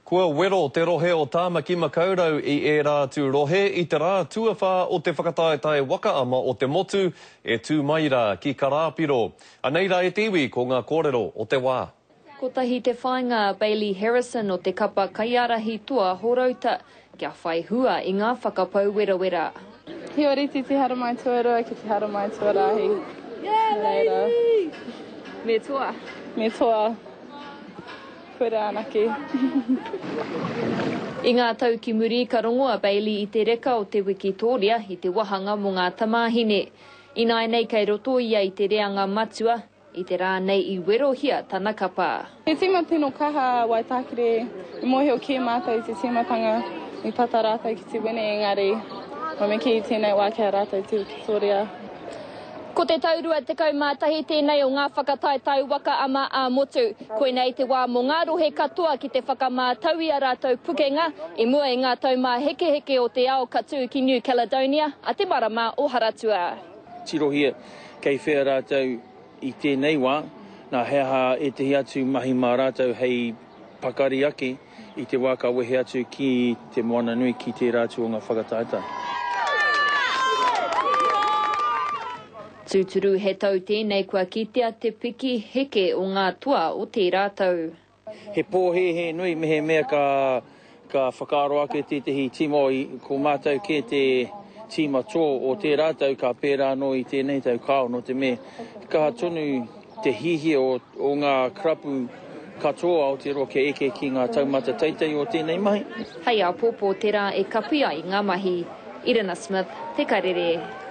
Kua wero te rohe o Tāmaki Makaurau i ērā atu rohe i te rā tuawhā o te whakataetae waka ama o te motu e tū mai rā ki Karāpiro. Anei rā e te iwi ko ngā kōrero o te wā. Kotahi te whāinga a Bailey Harrison o te kapa kaiārahi toa Horouta kia whai hua i ngā whakapau werawera. He ōrite te haramai tuarua ki te haramai tuarahi. Yeah lady! Me toa. Me toa. Koirā anake. I ngā tau ki muri ka rongo a Bailey i te reka o te wikitōria i te wahanga mō ngā tamāhine. Ināianei kei roto ia i te reanga matua, i te rā nei i werohia tana kapa. He tīma tino kaha a Waitākere, i mōhio kē mātou i te tīmatanga, i tata rātou ki te wini engari, me kī i tēnei wā kei a rātou te wikitōria. Ko te tau 21 tēnei o ngā whakataetae waka ama ā-motu. Koinei te wā mō ngā rohe katoa ki te whakamātau i ā rātou pukenga i mua i ngā taumāhekeheke o te ao ka tū ki New Caledonia a te marama o Haratua. Tirohia kei whea rātou i tēnei wā, nā he aha ētehi atu mahi mā rātou hei pakari ake i te wā ka wehe atu ki te moana nui ki tērā atu o ngā whakataetae. Tūturu he tau tēnei kua kitea te piki heke o ngā toa o tērā tau. He pōhēhē nui mehemea ka ka whakaaro ake tētehi tīma ko mātou kē te tīma tō o tērā tau ka pērā anō i tēnei tau, kāo, nō te mea kaha tonu te hihia o, o ngā karapu katoa o Aotearoa kia eke ki ngā taumata teitei o tēnei mahi. Hei āpōpō te rā e kapi ai ngā mahi. Irina Smith, Te Karere.